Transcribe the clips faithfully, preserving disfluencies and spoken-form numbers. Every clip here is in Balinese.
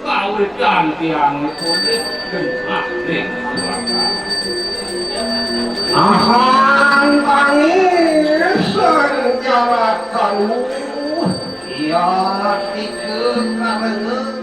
Kawitan tiang pun genah ning suaka. Ahan tangis sang jalak kaluh, ia tikeun karengeu.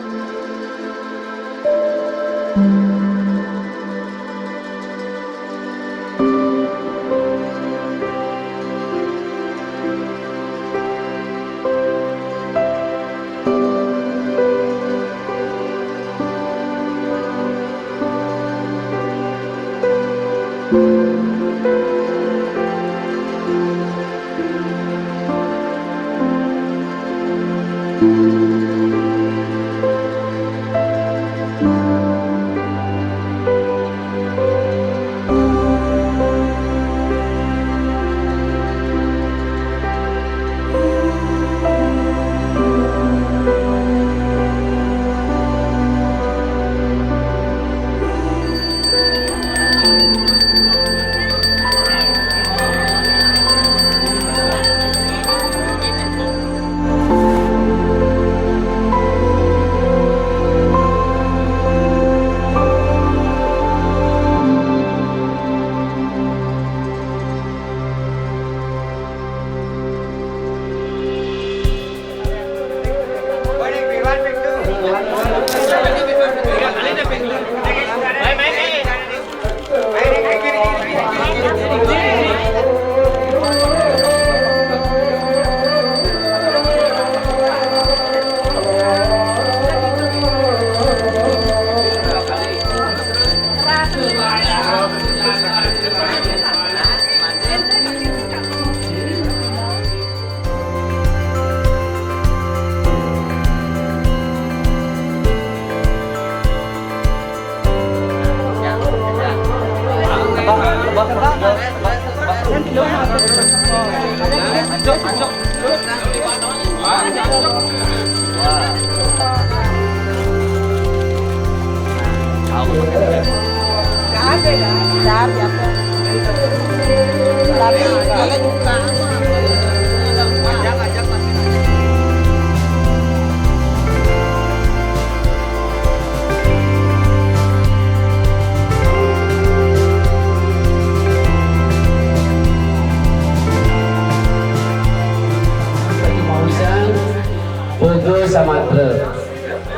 Pogo Samatra.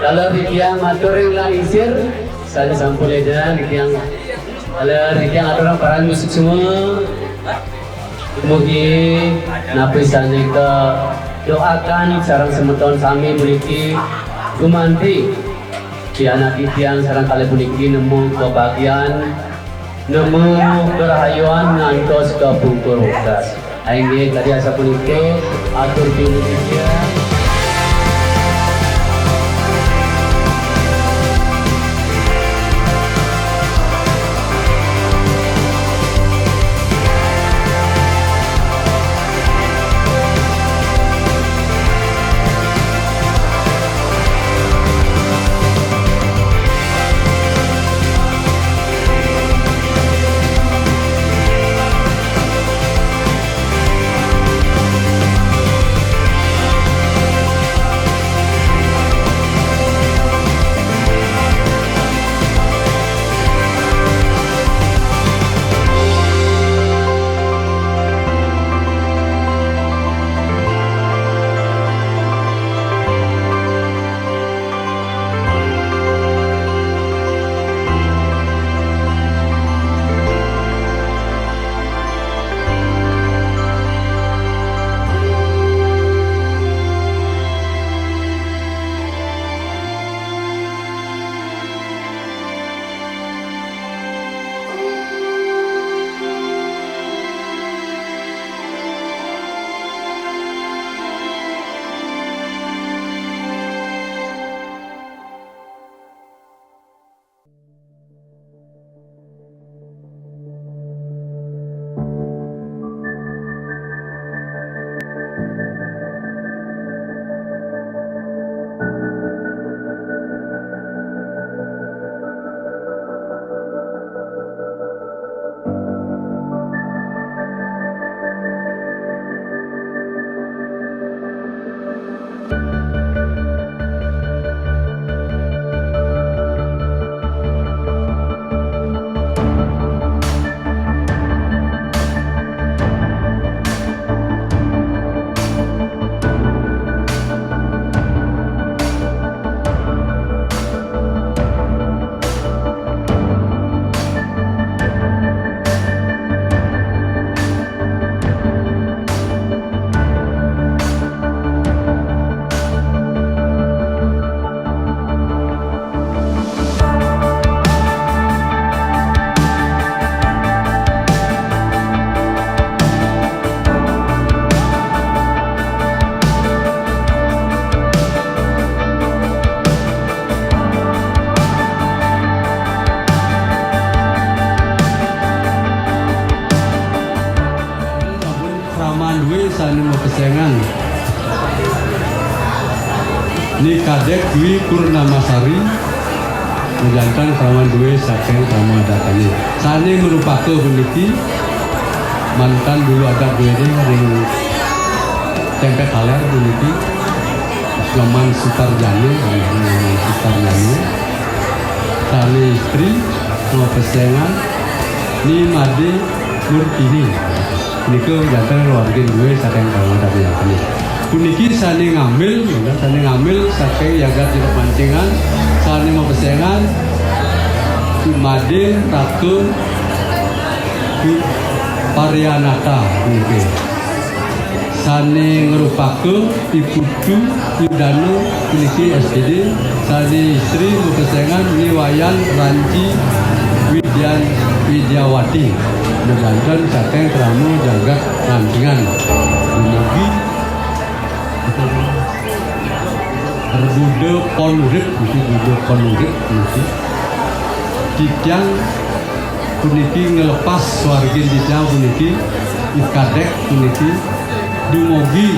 Kalau rikiang matur ring lalisir, sané sampun édan rikiang. Kalau rikiang aturang parama suksma. Mugi napi sané kadoakan sareng semeton sami puniki gumanti pianak titiang sareng kalih puniki nemu kebahagiaan, nemu kerahayuan ngantos ka pungkur wekas. Inggih, kadi asapunika, atur pinuju titiang. Sampun krama duwé sané mapesengan. Ni Kadék Dwi Purnamasari, majanten krama duwé saking krama adatané. Sané ngrupaka puniki, mantan bulu adat duwéné ring Cempék Kalér puniki, Nyoman Sutarjana, Nyoman Sutarjana. Sané istri, mapesengan, Ni Madé Murtini. Nika janten wargin duwé saking Kalimantan Tengah. Puniki sané ngambil, sané ngambil saking jagat Jeruk Mancingan, sané mapesengan, Madé Ratu Parianata puniki. Sané ngrupaka I Putu Yudana puniki S Pd, sané istri mapesengan Ni Wayan Ranci Widyan Widyawati, majanten saking krama jagat Rancingan. Dumugi Buda Pon Urip, niki Buda Pon Urip, niki. Titiang Puniki ngelepas swargin titiang puniki, I Kadek puniki, dumugi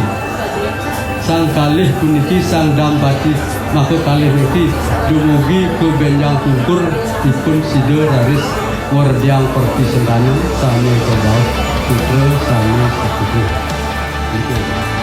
sang kalih puniki, sang Dampati maka kalih niki, dumugi ka benjang pungkur ipun sida raris ngwerdiang preti sentana sane kabaos putra sane saputra. Niki.